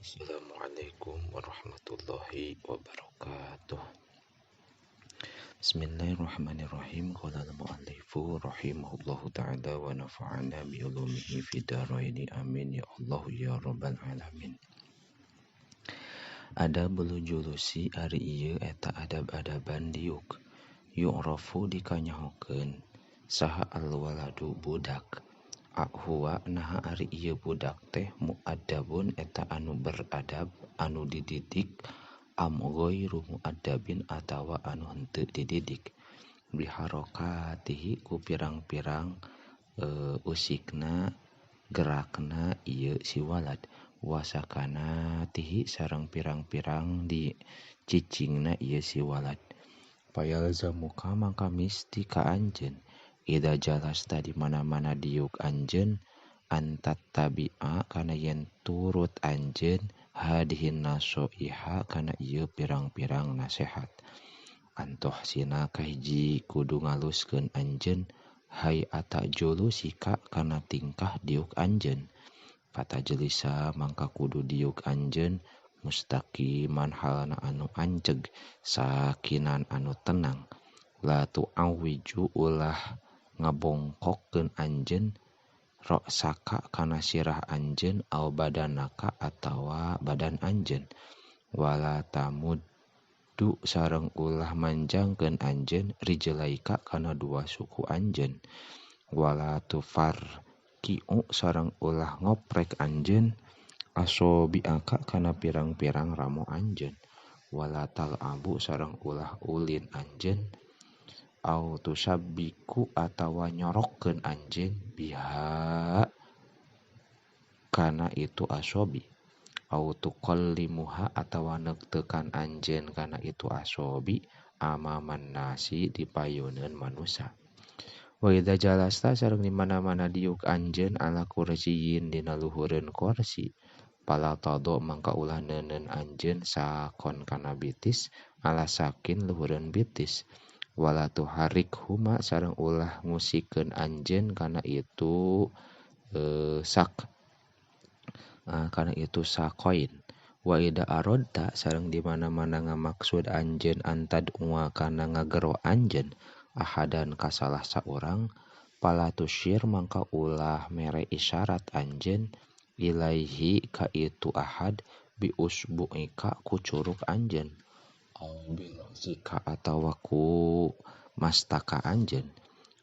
Assalamualaikum warahmatullahi wabarakatuh. Bismillahirrahmanirrahim. Qala al-muallifu rahimahullahu ta'ala wa nafa'ana bi ulumihi fid dharaini. Amin ya Allah ya rabbal alamin. Adabul julusi ari ieu eta adab-adaban diuk. Yu'rafu dikanyahokeun saha al-waladu budak. Huwa naha ari ieu budak teh muaddabun eta anu beradab anu dididik am ghairu muaddabin atawa anu henteu dididik biharokatihi ku pirang-pirang usikna gerakna ieu si walad wasakanatihi sareng pirang-pirang di cicingna ieu si walad payalzamuka mangka misti ka anjeun ida jalasta di mana-mana diuk anjeun antat tabi'a kana yen turut anjeun hadihin nasoiha kana ieu pirang-pirang nasehat antoh sina kahiji kudu ngaluskeun anjeun hayata julusika kana tingkah diuk anjeun fatajelisa mangka kudu diuk anjeun mustaqiman halana anu anceg sakinan anu tenang la tu'awiju ulah ngabongkokkeun anjeun ra'saka kana sirah anjeun au badanaka atawa badan anjeun wala tamuddu sareng ulah manjangkeun anjeun rijlaika kana dua suku anjeun wala tufarqi'u sareng ulah ngoprek anjeun asobi'aka kana pirang-pirang ramo anjeun wala tal'abu sareng ulah ulin anjeun au tusabbiku atawa nyorokkeun anjeun biha kana itu asobi au tuqallimuha atawa neuktekan anjeun kana itu asobi amaman nasi di payuneun manusa wa idza jalasta sareng di mana-mana diuk anjeun ala kursiyin dina luhureun kursi pala tado mangka ulah neuneun anjeun sakon kana bitis ala sakin luhureun bitis wala tuharik huma sareng ulah ngusikeun anjeun kana itu kana itu sakoin wa ida arodta sareng di mana-mana ngamaksud anjeun antad'ua kana ngagero anjeun ahadan ka salah saurang pala tusyir mangka ulah mere isyarat anjeun ilaihi ka itu ahad bi usbu'ika ku curuk anjeun au bilosika atawa ku mastaka anjeun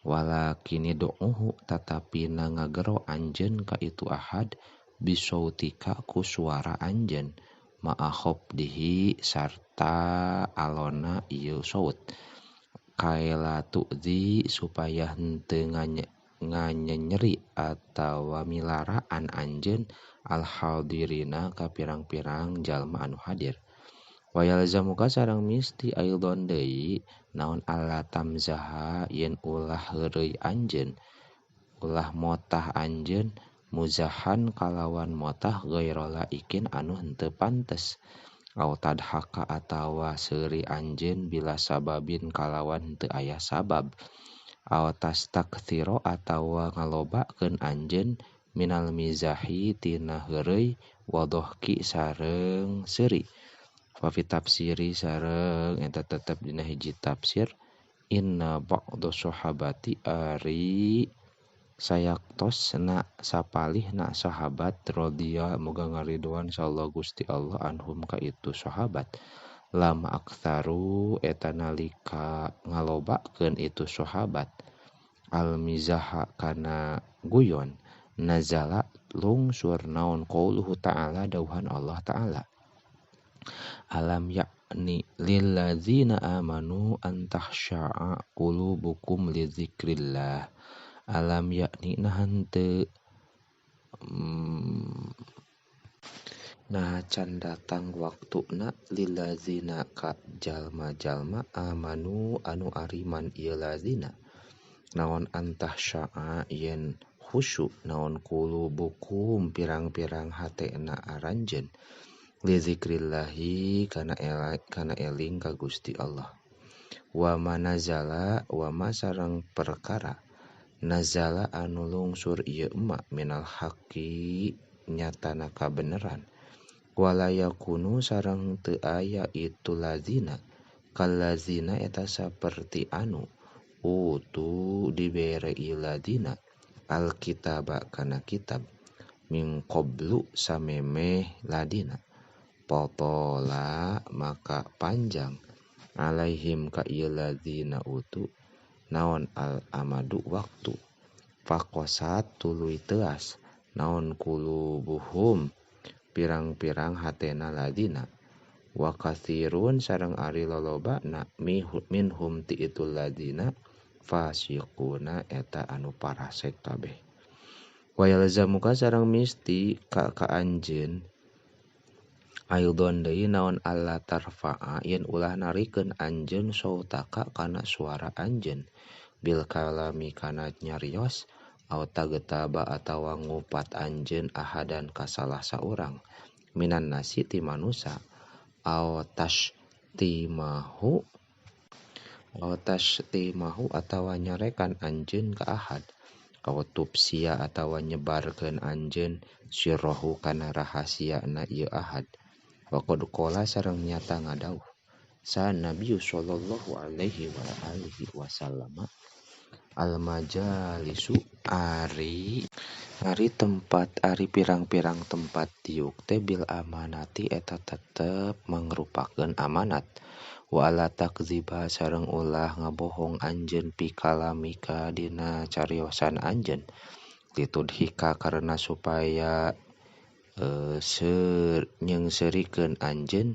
walakini do'uhu tatapi na ngagero anjeun ka itu ahad bisautika ku suara anjeun ma'akhobdihi sarta alona ieu saut kaela tu'zi supaya henteu nganyenyeri atawa milaraan anjeun al-hadirina ka pirang-pirang jalma anu hadir wayalzamuka sareng misti aidon deui naon alla tamzaha yen ulah heureuy anjeun ulah motah anjeun muzahan kalawan motah ghaira laikin anu henteu pantes au tadhaka atawa seuri anjeun bila sababin kalawan henteu aya sabab au tastakthiro atawa ngalobakeun anjeun minal mizahi tina heureuy wadohki sareng seuri wa fi tafsiri sareng eta tetep dina hiji tafsir inna ba'da sahabati ari sayaktos na sapalihna sahabat radhiya moga ngaridoan insyaallah Gusti Allah anhum ka itu sahabat lama aktsaru eta nalika ngalobakeun itu sahabat al mizaha kana guyon nazala lungsur naon qauluhu ta'ala dauhan Allah ta'ala alam ya'ni lillazina amanu an tahsya'a qulubukum li dzikrillah alam ya'ni nah henteu nah can datang waktuna lillazina ka jalma-jalma amanu anu ariman ieu lazina naon antahsya'a yen khusyu naon qulubukum pirang-pirang hatena aranjeun li zikrillahi kana eling ka Gusti Allah wa manazala wa ma sareng perkara nazala anu lungsur ieu emak minal haqi nyatana kabeneran Wala yakunu sareng teu aya itu lazina kalazina eta saperti anu utu dibere ieu ladina alkitaba kana kitab min qablu samemeh ladina potola maka panjang alaihim ka ieu ladina utu naon al amadu waktu faqosat tuluy teuas naon kulubuhum pirang-pirang hatena ladina wa katsirun sareng ari lolobana minhum ti itu ladina fasiquna eta anu parasek kabeh. Wa yalzamuka sareng misti ka anjeun aidon deui naon alla tarfa'a yen ulah narikeun anjeun sautaka kana suara anjeun bil kalami kana nyarios au tagetaba atawa ngupat anjeun ahadan ka salah saurang minan nasi ti manusa au tashtimahu atawa nyarekan anjeun ka ahad au tupsia atawa nyebarkeun anjeun sirrohu kana rahasiana ieu ahad. Wa qad qala sareng nyata ngadauh sa Nabi sallallahu alaihi wa alihi wasallam al majalisu ari tempat ari pirang-pirang tempat diuk teh bil amanati eta tetep mangrupakeun amanat wa ala takdziba sareng ulah ngabohong anjeun pi kalamika dina cariosan anjeun litudhika karena supaya nyeungseurikeun anjeun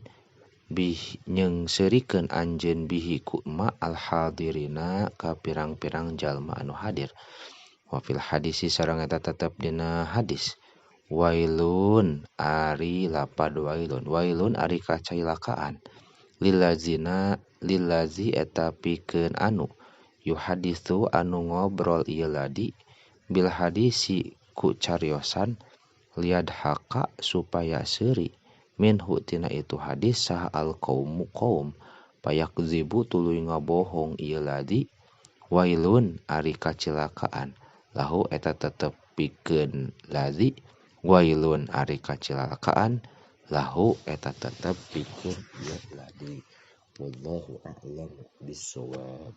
nyeungseurikeun anjeun bihi ku ma al hadirina ka pirang-pirang jalma anu hadir. Wa fil hadisi sareng eta tetep dina hadis wailun ari lapad wailun wailun ari kacailakaan lillazina lillazi eta pikeun anu yuhaditsu anu ngobrol ieu ladi bil hadisi ku cariosan liadhaka supaya seuri minhu tina itu hadis sah al qaumu qaum payakdzibu tuluy ngabohong ieu ladi wailun ari kacilakaan lahu eta tetep pikeun ladzi wailun ari kacilakaan lahu eta tetep pikeun ieu ladzi. Wallahu a'lam bissawab.